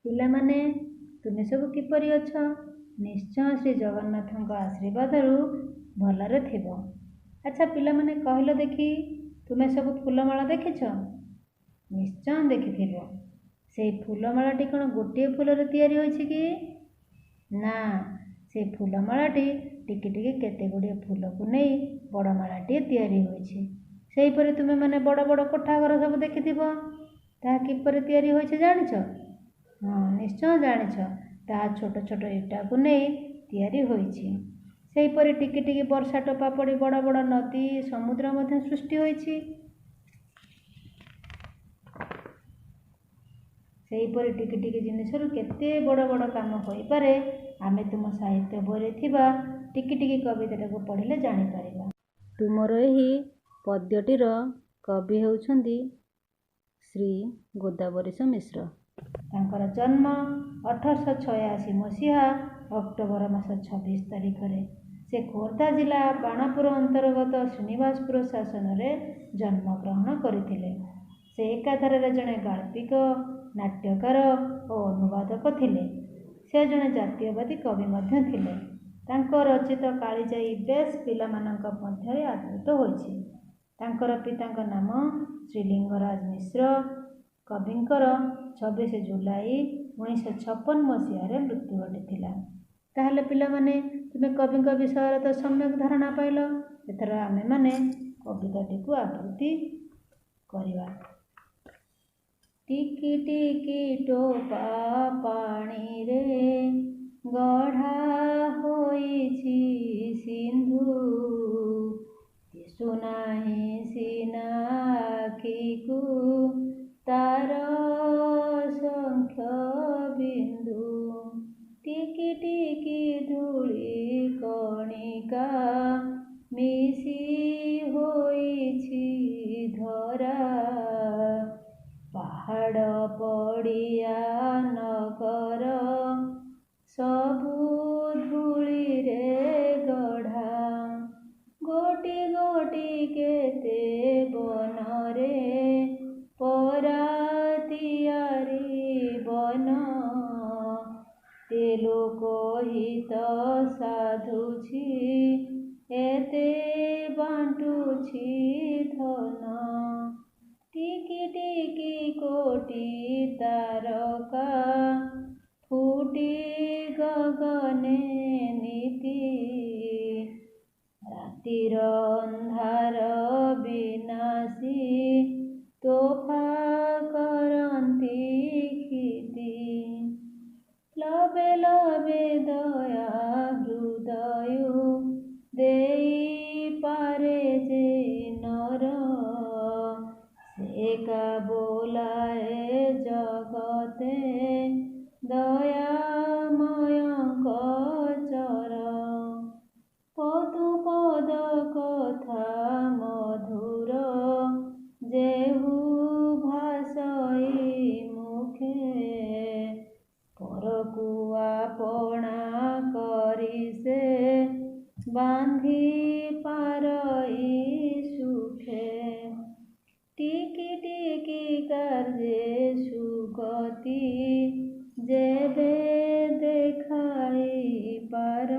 ପିଲାମାନେ, ତୁମେ ସବୁ କିପରି ଅଛ? ନିଶ୍ଚୟ ଶ୍ରୀ ଜଗନ୍ନାଥଙ୍କ ଆଶୀର୍ବାଦରୁ ଭଲରେ ଥିବ। ଆଚ୍ଛା ପିଲାମାନେ, କହିଲ ଦେଖି, ତୁମେ ସବୁ ଫୁଲମାଳ ଦେଖିଛ? ନିଶ୍ଚୟ ଦେଖିଥିବ। ସେଇ ଫୁଲମାଳଟି କ'ଣ ଗୋଟିଏ ଫୁଲରେ ତିଆରି ହୋଇଛି କି? ନା, ସେ ଫୁଲମାଳାଟି ଟିକି ଟିକି କେତେ ଗୁଡ଼ିଏ ଫୁଲକୁ ନେଇ ବଡ଼ ମାଳାଟିଏ ତିଆରି ହୋଇଛି। ସେହିପରି ତୁମେମାନେ ବଡ଼ ବଡ଼ କୋଠା ଘର ସବୁ ଦେଖିଥିବ। ତାହା କିପରି ତିଆରି ହୋଇଛି ଜାଣିଛ? ହଁ, ନିଶ୍ଚୟ ଜାଣିଛ। ତାହା ଛୋଟ ଛୋଟ ଇଟାକୁ ନେଇ ତିଆରି ହୋଇଛି। ସେହିପରି ଟିକି ଟିକି ବର୍ଷା ଟୋପା ପଡ଼ି ବଡ଼ ବଡ଼ ନଦୀ, ସମୁଦ୍ର ମଧ୍ୟ ସୃଷ୍ଟି ହୋଇଛି। ସେହିପରି ଟିକି ଟିକି ଜିନିଷରୁ କେତେ ବଡ଼ ବଡ଼ କାମ ହୋଇପାରେ, ଆମେ ତୁମ ସାହିତ୍ୟ ବହିରେ ଥିବା ଟିକି ଟିକି କବିତାଟାକୁ ପଢ଼ିଲେ ଜାଣିପାରିବା। ତୁମର ଏହି ପଦ୍ୟଟିର କବି ହେଉଛନ୍ତି ଶ୍ରୀ ଗୋଦାବରୀଶ ମିଶ୍ର। ତାଙ୍କର ଜନ୍ମ 1886 ମସିହା ଅକ୍ଟୋବର ମାସ 26 ତାରିଖରେ। ସେ ଖୋର୍ଦ୍ଧା ଜିଲ୍ଲା ବାଣପୁର ଅନ୍ତର୍ଗତ ଶ୍ରୀନିବାସପୁର ଶାସନରେ ଜନ୍ମଗ୍ରହଣ କରିଥିଲେ। ସେ ଏକାଧାରରେ ଜଣେ ଗାଳ୍ପିକ, ନାଟ୍ୟକାର ଓ ଅନୁବାଦକ ଥିଲେ। ସେ ଜଣେ ଜାତୀୟବାଦୀ କବି ମଧ୍ୟ ଥିଲେ। ତାଙ୍କ ରଚିତ କାଳିଜାଈ ବେଶ୍ ପିଲାମାନଙ୍କ ମଧ୍ୟରେ ଆଦୃତ ହୋଇଛି। ତାଙ୍କର ପିତାଙ୍କ ନାମ ଶ୍ରୀ ଲିଙ୍ଗରାଜ ମିଶ୍ର। କବିଙ୍କର 26 ଜୁଲାଇ 1956 ମସିହାରେ ମୃତ୍ୟୁ ଘଟିଥିଲା। ତାହେଲେ ପିଲାମାନେ, ତୁମେ କବିଙ୍କ ବିଷୟରେ ତ ସମ୍ୟକ ଧାରଣା ପାଇଲ। ଏଥର ଆମେମାନେ କବିତାଟିକୁ ଆବୃତ୍ତି କରିବା। ଟିକି ଟିକି ଟୋପା ପାଣିରେ ଗଢ଼ା ହୋଇଛି ସିନ୍ଧୁ, ଦିଶୁନାହିଁ ସିନା ଆଖିକୁ ତାର ଅସଂଖ୍ୟ ବିନ୍ଦୁ। ଟିକି ଟିକି ଧୂଳି କଣିକା ମିଶି ହୋଇଛି ଧରା, ପାହାଡ଼ ପଡ଼ିଆ ନଗର ସବୁ ଧୂଳିରେ ଗଢ଼ା। ଗୋଟି ଗୋଟି କେତେ ବନରେ ପରା ତିଆରି ବନ, ତେ ଲୋକ ହିତ ସାଧୁଛି ଏତେ ବାଣ୍ଟୁଛି ଧନ। ଟିକି ଟିକି କୋଟି ତାରକା ଫୁଟି ଗଗନେ ନିତି, ରାତିର ଅନ୍ଧାର ବିନାଶୀ ତୋଫା କରନ୍ତି କ୍ଷିତି। ଲବେ ଲବେ ଦୟା ହୃଦୟୁ ଦେଇପାରେ ଯେ ନର, ସେ କା ବୋଲାଏ ଜଗତେ ଦୟାମୟଙ୍କ ଚର। ପଦୁ ପଦ କଥା ମଧୁର ଯେହୁ ଭାଷଇ ମୁଖେ, ପରକୁ ଆପଣା କରି ସେ ବାନ୍ଧି ପାରଇ ସୁଖେ। ଟିକି ଟିକି କାର୍ଯ୍ୟେ ସୁଗତି ଯେବେ ଦେଖାଇ ପାର,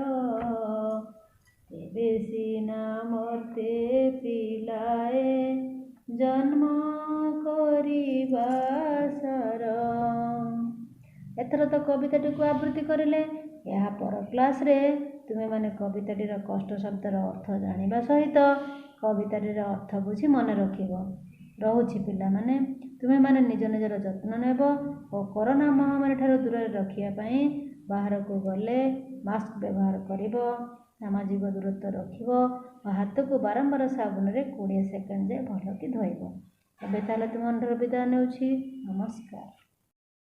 ତେବେ ସିନା ମର୍ତ୍ତେ ପିଲାଏ ଜନ୍ମ କରିବା ସାର। ଏଥର ତ କବିତାଟିକୁ ଆବୃତ୍ତି କରିଲେ। ଏହା ପର କ୍ଲାସ୍ରେ ତୁମେମାନେ କବିତାଟିର କଷ୍ଟ ଶବ୍ଦର ଅର୍ଥ ଜାଣିବା ସହିତ କବିତାଟିର ଅର୍ଥ ବୁଝି ମନେ ରଖିବ। ରହୁଛି ପିଲାମାନେ, ତୁମେମାନେ ନିଜ ନିଜର ଯତ୍ନ ନେବ ଓ କରୋନା ମହାମାରୀ ଠାରୁ ଦୂରରେ ରଖିବା ପାଇଁ ବାହାରକୁ ଗଲେ ମାସ୍କ ବ୍ୟବହାର କରିବ, ସାମାଜିକ ଦୂରତ୍ୱ ରଖିବ ଓ ହାତକୁ ବାରମ୍ବାର ସାବୁନରେ 20 ସେକେଣ୍ଡ ଯାଏ ଭଲକି ଧୋଇବ। ଏବେ ତାହେଲେ ତୁମମାନଙ୍କଠାରୁ ବିଦାୟ ନେଉଛି। ନମସ୍କାର।